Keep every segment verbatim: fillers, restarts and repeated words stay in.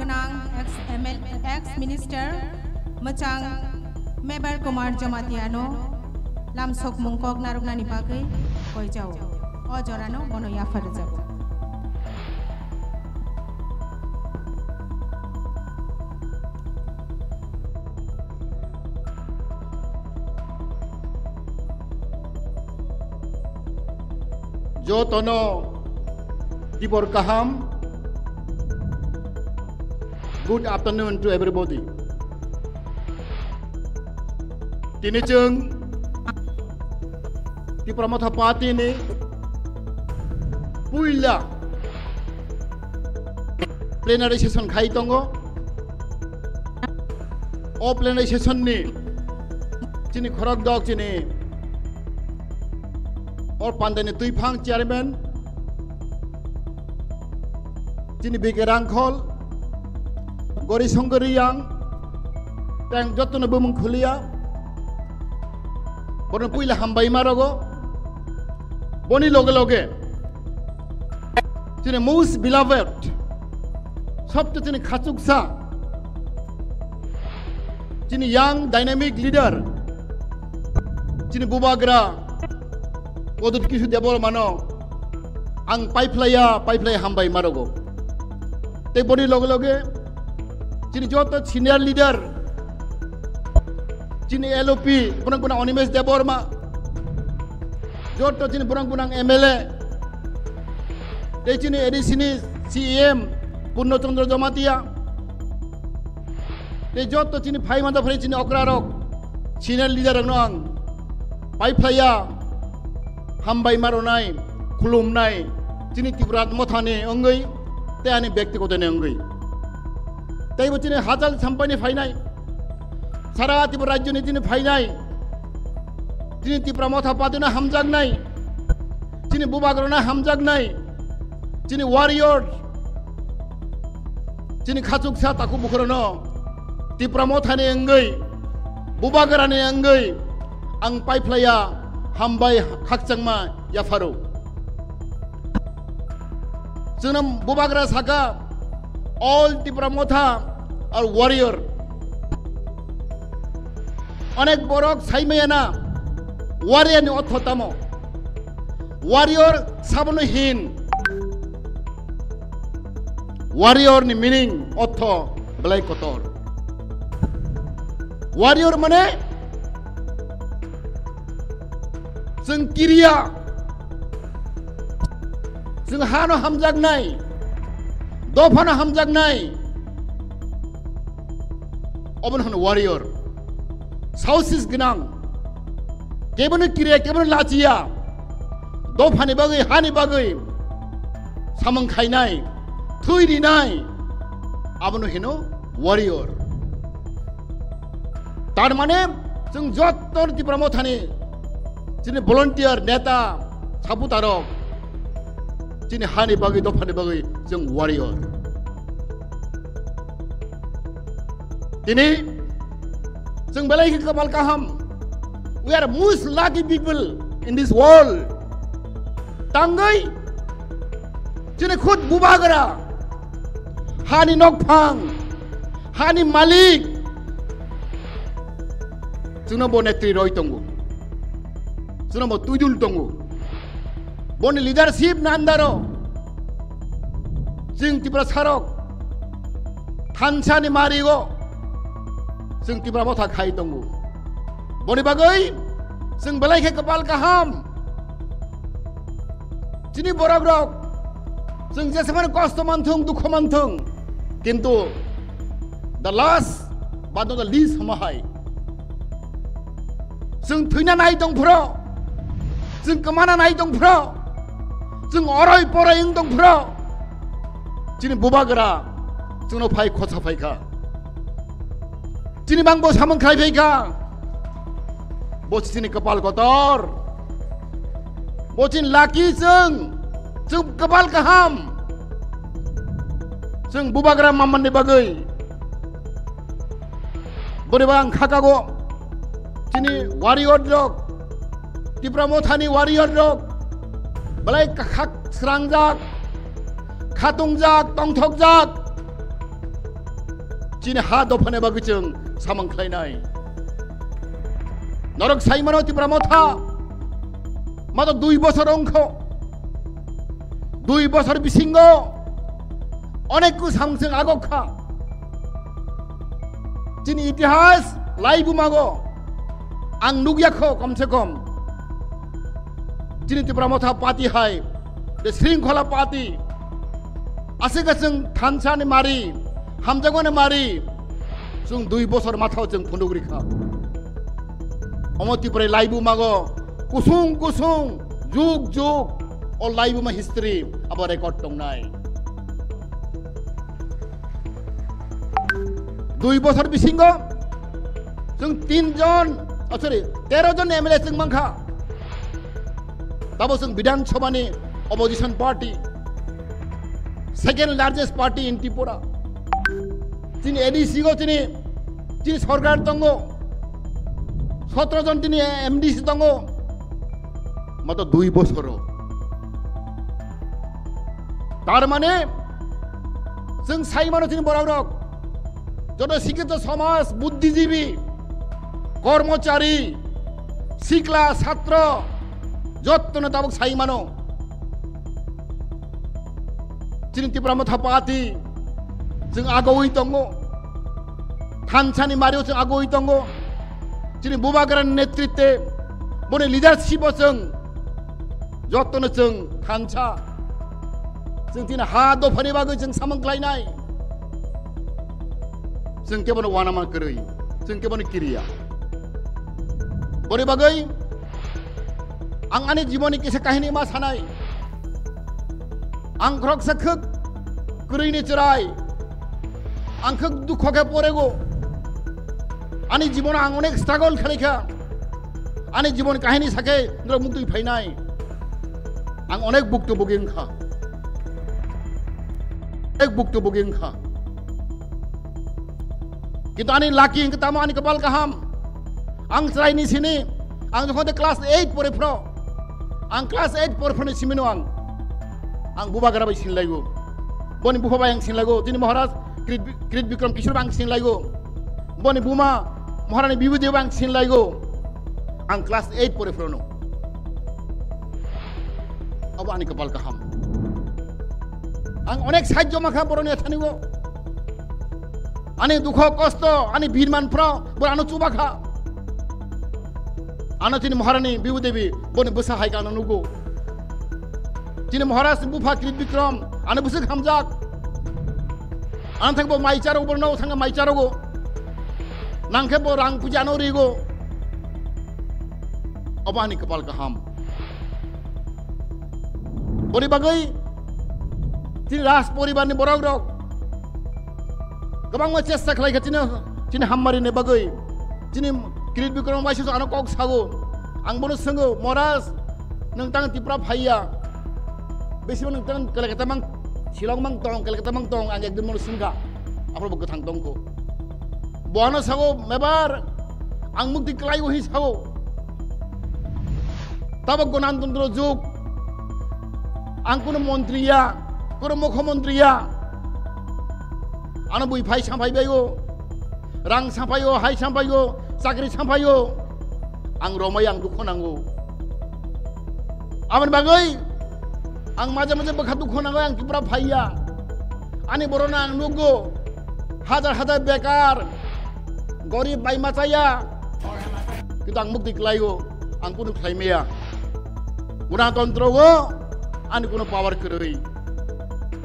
Nang ex M L, ex minister mwchang Mebar Kumar Jamatia no lamsokmung kok narwknani bagwi koijao. O jorano bono yaphar rwjago. Jotono tibor kaham. Good afternoon to everybody. Tini chwng Tipra Motha Party ni puila plenary session khai tongo. O plenary session ni chini khorok dok chini or pandani tuiphang chairman chini B K Rangkhol, Gori Songkor Riyang, tang jotono bumung khuliya, bono puila hambai ma rogo, boni loge loge chini most beloved, sobto chini khachuksa, chini young dynamic leader, chini bubagra Pradyut Kishore Debbarma no ang paiphlaiya, paiphlai hambai ma rogo. Tei boni loge loge chini joto senior leader, chini L O P, bunang bunang Animesh Debbarma, joto chini bunang bunang M L A, tei chini A D C ni C E M Purno Chandra Jamatia, tei joto chini phai mantha phai chini okra rok, senior leader rok no ang paiphlaiya, hambai ma rwnai, khulumnai, chini Tipra Motha ni wngwi, tei ani byaktigoto ni wngwi. Tei bo chini hachal sampai ni phainai, sara Tripura rajyo ni chini phainai, chini Tipra Motha Party no hamjaknai, chini bubagra no hamjaknai, chini warrior, chini khachuksa takhuk bukhurano Tipra Motha ni wngwi, bubagra ni wngwi ang paiphlaiya, hambai khakchangma yapharo. Chwngno bubagra saka, all Tipra Motha are warrior. Onek borok saimaya na, warrior ni ortho tamo? Warrior sabono hin? Warrior ni meaning, ortho belai kotor. Warrior mane chwng kiriya, chwng hano hamjaknai, dophano hamjaknai, obono hwno warrior. Saosis gwnang, kebono kiriya, kebono lachiya, dophani bagwi, hani bagwi samung khainai, thwi rinai, abono hino warrior. Tar mane, chwng jotto Tipra Mothani chini volunteer, neta, supporter rok, chini hani bagwi, dophani bagwi chwng warrior. Tini chwng belai khe kwpal kaham. We are most lucky people in this world. Tangwi chini khud bubagra, hani nokphang, hani malik, chwngno bo netri roi tongo, chwngno bo tuidul tongo. Boni leadership ni under o chwng Tiprasa rok thansa ni mari o chwng Tipra Motha khai tongo. Boni bagwi chwng belai khe kwpal kaham. Chini borok rok, chwng jesemani kosto manthung, dukho manthung, kintu the last but not the least hwnma hai, chwng thwina nai tong phro, chwng kwmana nai tong phro, chwng oroi poroi wng tong phro, chini bubagra chwngno phai khosa phai kha. Chini bangbo samung khlai phai kha. Bo chini kwpal kotor. Bo chini lucky chwng. Chwng kwpal kaham. Chwng bubagra mamani bagwi. Boni bang khakago. Chini warrior rok. Tipra Mothani warrior rok. Belai khak srangjak. Khatungjak, tongthokjak. Chini ha dophani bagwi chwng samung khlainai. Norok sai mano Tipra Motha, mato dui bosor wngkho. Dui bosor bisingo onek ku samung chwng agok kha. Chini itihas laibumago ang nukya kho, kom se kom. Chini Tipra Motha party hai, the Shringkhola party, aswk aswk thansa ni mari, hamjakmani mari, chwng dui bosor mathao chwng phunuk rikha. Omo Tripura laibumago kusung kusung, jug jug, o laibuma history abo record tongnai. Dui bosor bisingo chwng tin jon, oh, sorry, tero jon M L A chwng mankha. Tabo chwng Bidhan Sabha ni opposition party, second largest party in Tripura. Chini A D C go chini, chini sorkar tongo, sotro jon chini M D C tongo, mato dui bosoro. Tar mane, chwng sai mano chini borok rok, joto sikkito somaj, buddhijibi, kormochari, sikla, satro, jottono tabuk sai mano. Chini Tipra Motha party chwng agowi tongo, thansani mario chwng agowi tongo. Chini Bubagrani netritwe, boni leadership o chwng jottono chwng thansa, chwng chini ha dophani bagwi chwng samung khlainai. Chwng kebono uanama kwrwi, chwng kebono kiriya. Boni bagwi ang ani jiboni kisa kahini ma sanai. Ang khoroksa khwk kwrwini chwrai. Ang khwk dukho khe porego. Ani jibono ang onek struggle khlaikha. Ani jibon kahini sakhe norok muktwi phainai. Ang onek bukto bugi wngkha. Onek bukto bugi wngkha. Kintu ani lucky hwnkhe tamo ani kapal kaham. Ang chwraini sini, ang jokhon de class eight pore phro, ang class eight pore phro ni simino ang, ang Bubagra bai sinlaigo, boni bupha bai ang sinlaigo, chini Maharaj Krit, Krit Bikram Kishore bai ang sinlaigo, boni buma Maharani Bibhuti bai ang sinlaigo, ang class eight pore phrono. Abo ani kapal kaham. Ang onek sahajyo mankha boroni thanigo. Ani dukho kosto, ani birman phro, bo ano chubakha. Ano chini Maharani Bibhu Devi, boni bwsa hai khe ano nugo. Chini Maharaj bupha Krit Bikram, ano bwswk hamjak. Ano thangbo mai charo, borno thangbo mai charogo. Nangkhe bo rang puja ano rigo. Obo ani kapal kaham. Boni bagwi chini Raj poribarni borok rok kwbangma chesta khlai kha chini, chini hammarini bagwi. Chini Krit Bikram waisa ano kok sago. Ang bono swngo, "Maharaj, nwng tang Tripura phaiya? Bisi nwng tang Kolkata mang, Shillong mang tong, Kolkata mang tong," ang ekdin bono swngkha. Aphuru bo kwthang tongkho. Bo ano sago, "Mebar, ang mukti klai," o hi sago. Tabok Ganatantro jug. Ang kuno montri ya, kuno mukhyamantri ya. Ano bui phai samphai bai o. Rang samphai o, hai samphai o, chakri samphai o. Ang romai ang dukho nango. Aboni bagwi ang maje maje bwkha dukho nango, ang Tripura phaiya. Ani borokno ang nukgo. Hajar hajar bekar, gorib bai machaya. Kintu ang mukti klaio, ang kunu khlai maya. Ganatantro o ani kunu power kwrwi.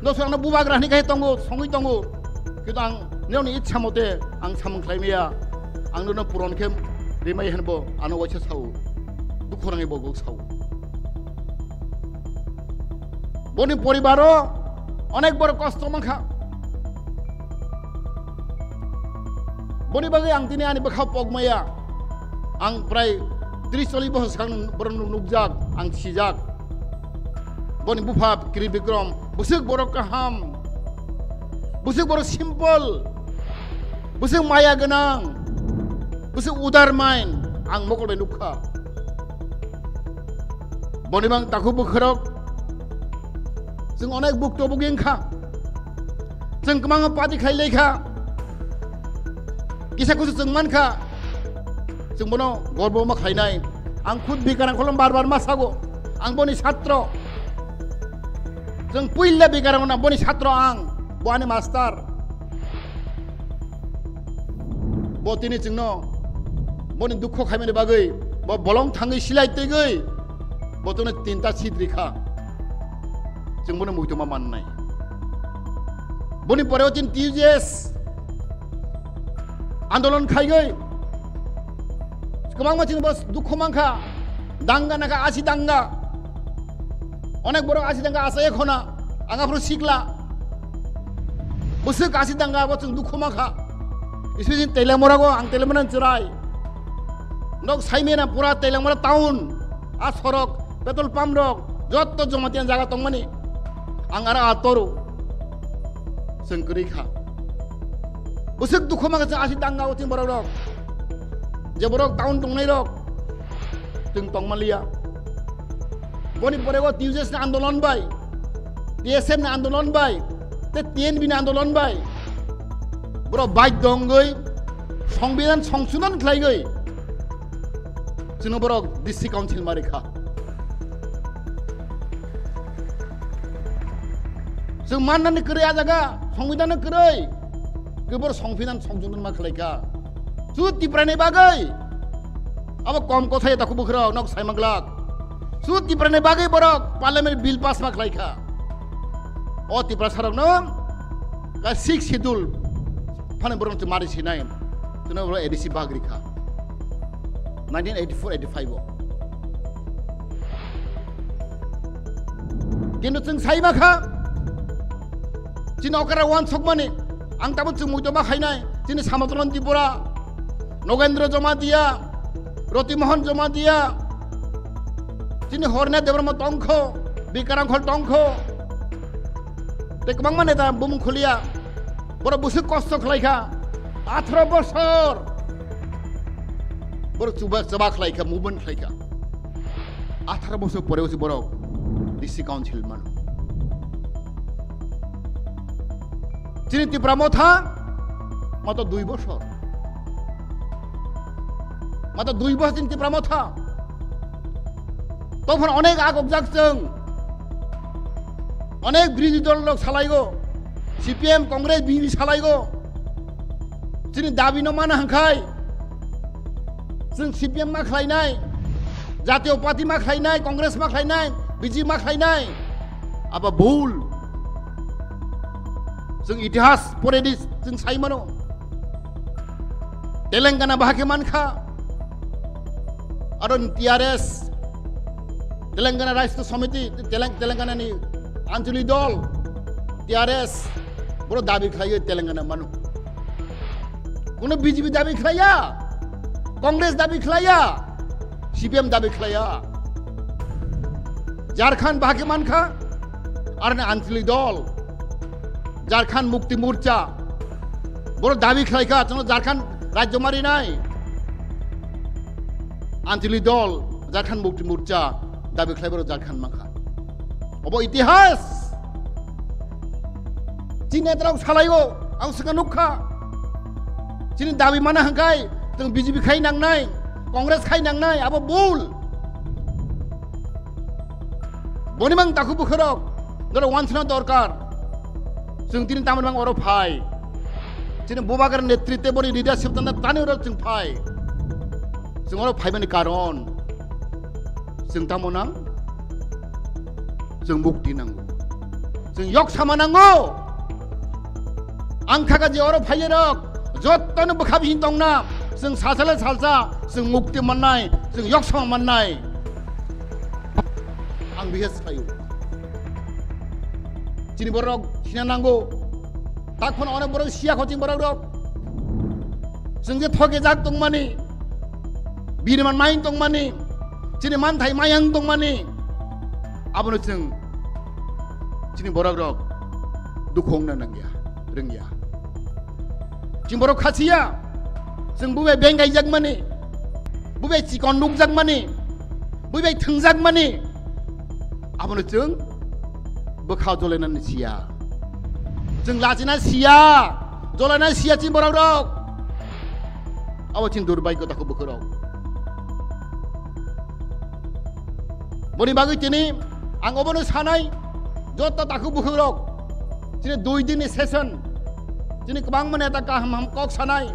No swngno bubagra hwnwi khai tongo, songwi tongo. Kintu ang nini ichha mote ang samung khlai maya. Ang nono puron khe rimai hwnbo ano waisa sao. Dukhu nangwi bo sao. Boni poribaro onek bor kosto mankha. Boni bagwi ang tini ani bwkha pokmaya. Ang prai tris chollish bochor swkang borok nuk-, nukjak, ang sijak. Boni bupha Krit Bikram, bwswk borok kaham, bwswk borok simple, bwswk maya gwnang, bwswk udar mind, ang mokol bai nukha. Boni mang takhuk bwkhwrok, chwng onek bukto bugi wngkha. Chwng kwbangma party khlai laikha. Kisa kusu chwng mankha, chwng bono gorbo ma khlainai. Ang khud Bikarang Kholom bar bar ma sago, ang boni satro. Chwng puila Bikarang na boni satro ang, bo ani master. Bo tini chwngno boni dukho khaimani bagwi, bo bolong thangwi silai twigwi, bo tongno tinta seat rikha. Chwng bono muitoma mannai. Boni pore o chini T U J S andolon khaigwi kwbangma chini bo dukho mankha, danga nakha, asi danga. Onek borok asi danga asai khona, ang aphuru sikla. Bwswk asi danga bo chwng dukho mankha. Especially Teliamura go, ang Teliamura ni chwrai. Nok saimena pura Teliamura town, a sorok, petrol pump rok, jotto Jamatia jaga tongmani. Ang aro a toru. Chwng kwrwi kha. Bwswk dukho mankha chwng asi danga o chwng borok rok. Je borok town tongnai rok. Chwng tongmaliya. Boni pore o T U J S ni andolon bai, T S F ni andolon bai, te T N V ni andolon bai. Borok bai dongwi, Songbidan songsodon khlaigwi. Chwngno borok D C council ma rikha. Chwng mannani kwrwi a jaga, Songbidan no kwrwi. Khe borok Songbidan songsodon ma khlaikha. Su Tiprani bagwi. Abo kom kothai takhuk bwkhwrok nok saimanglak. Su Tiprani bagwi borok parliament bill pass ma khlaikha. O Tiprasarokno ka sixth schedule phano borok mari sinai. Chwngno borok A D C bag rikha. Nineteen eighty-four eighty-five o. Kintu chwng sai ma kha, chini okra wansukmani, ang tabuk chwng muitu ma khainai, chini Samodron Tripura, Nogendra Jamatia, Roti Mohan Jamatia, chini Horna Debbarma tongkho, Bikarang Khol tongkho, tei kwbangma neta bumung khuliya. Borok bwswk kosto khlaikha, atharo bosor. Borok chuba, chuba khlaikha, movement khlaikha. Atharo bosor pore usi borok D C council mano. Chini Tipra Motha mato dui bosor. Mato dui bosor chini Tipra Motha. Tophano onek agokjak chwng. Onek birodhi dol rok salaigo. C P M, Congress, B J P salaigo. Chini dabi no mana hangkhai. Chwng C P M ma khlainai. Jatiyo Party ma khlainai, Congress ma khlainai, B J P ma khlainai. Aba bul. Chwng itihas poredi chwng sai mano. Telangana bahai khe mankha. Aro T R S, Telangana Rashtra Samiti, Telang-, Telangana ni Anchalik Dol, T R S, boro dabi khlaiwi Telangana mano. Kuno B J P dabi khlaiya, Congress dabi khlaiya, C P M dabi khlaiya. Jharkhand bahai khe mankha, aro ni Anchalik Dol, Jharkhand Mukti Morcha, boro dabi khlaikha, chwngno Jharkhand rajyo marinai. Anchalik Dol, Jharkhand Mukti Morcha, dabi khlai boro Jharkhand mankha. Obo itihas. Chini netarok salaigo, ang swkang nukha. Chini dabi mana hangkai, chwng B J P khai nangnai, Congress khai nangnai, abo bul. Boni mang takhuk bwkhwrok, norok wansana dorkar. Chwng tini tamoni mang oro phai. Chini Bubagra netritwe boni leadership tangna tani oro chwng phai. Chwng oro phaimani karon. Chwng tamo nang? Chwng mukti nango. Chwng yoksama nango. Ang kha kha je oro phaiyarok, jottoni bwkha bising tongna, chwng salsa le salsa, chwng mukti mannai, chwng yoksama mannai. Ang bihas khlaio. Chini borok sina nango. Tak phano onek borok siya kho chini borok rok. Chwng je thoke jak tongmani, biriman main tongmani, chini manthai mayang tongmani, abono chwng chini borok rok dukhu wngna nangya, rwngya. Chini borok khasiya, chwng bubai bengkaijakmani, bubai chikon nukjakmani, bubai thwngjakmani, abono chwng bwkha jolainani siya. Chwng lachina siya, jolaina siya chini borok rok. Abo chini durbhagyo takhuk bukhukrok. Boni bagwi tini ang obono sanai, joto takhuk bukhukrok, chini dui dinni session, chini kwbangma neta kaham ham kok sanai.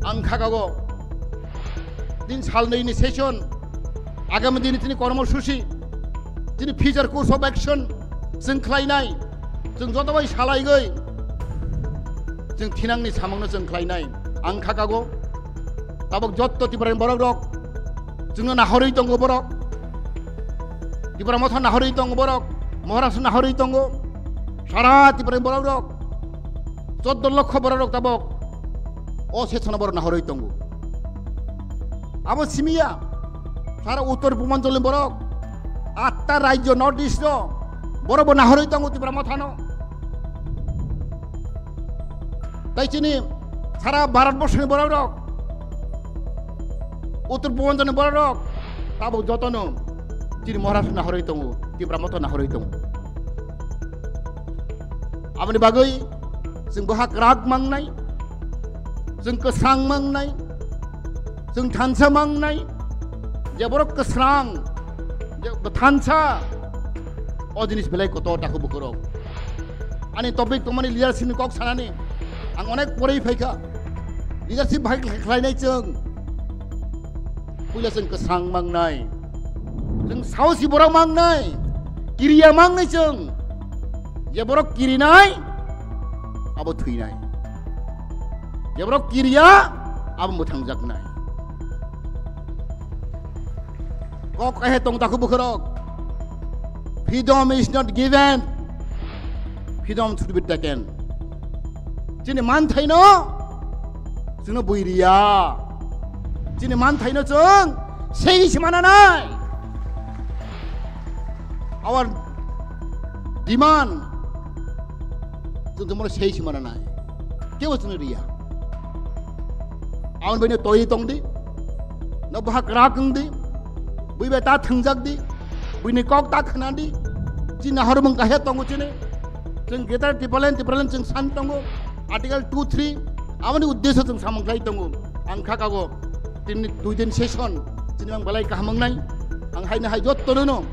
Ang khakago, din salnwini session, agami dini chini kormosuchi, chini future course of action chwng khlainai, chwng joto bai salaigwi chwng thinangni samungno chwng khlainai. Ang khakago, tabuk joto Tiprani borokrok chwngno nahorwi tongo borok, Tipra Motha nahorwi tongo borok, Maharashtra nahorwi tongo, sara Tiprani borokrok, choddo lokho borokrok tabuk o session borok nahorwi tongo. Abo simiya, sara Uttor Purbanchal ni borok, atta rajyo North East o borok bo nahorwi tongo Tipra Mothano. Tai chini sara Bharat borsho ni borok rok, Uttor Purbanchal ni borok rok, tabuk jotono chini Maharashtra nahorwi tongo, Tipra Motha nahorwi tongo. Aboni bagwi chwng boha kwrak mangnai, chwng kwsang mangnai, chwng thansa mangnai, je borok kwsang, je thansa, o jinis belai kotor takhuk bukhukrok. Ani topic tongmani leadership ni kok sanani, ang onek porwi phaikha. Leadership bai khlainai chwng. Puila chwng kwsang mangnai. Chwng saosi borok mangnai. Kiriya mangnai chwng. Je borok kirinai, abo thwinai. Je borok kiriya, abo mwthangjaknai. Kok ahe tong takhuk bukhukrok. Freedom is not given. Freedom should be taken. Chini manthaino chwngno bui riya. Chini manthaino chwng sei se mananai. Our demand chwng chwngno sei se mananai. Kebo chwngno riya. Aboni baino twi tongdi. No boha kwrak wngdi. Bui bai ta thwngjak di. Buini kok ta khna di. Chini nahormung kahe tongo chini. Chwng Greater Tipraland, Tipraland chwng san tongo. Article two three, aboni uddesho chwng samung khlai tongo. Ang khakago, tini dui din session, chini ang belai kaham wngnai. Ang haino hai jottono no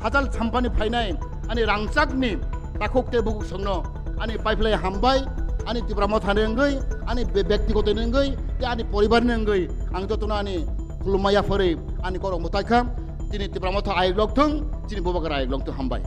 hachal sampani phainai, ani rangchakni takhuk tei bukhuk songno, ani paiphlai hambai, ani Tipra Mothani wngwi, ani be-, bektigoto ni wngwi, tei ani poribarni wngwi, ang jotono ani khulumma yapharwi, ani korok mwtai kha, chini Tipra Motha ayuk lok thung, chini Bubagra ayuk lok thung, hambai.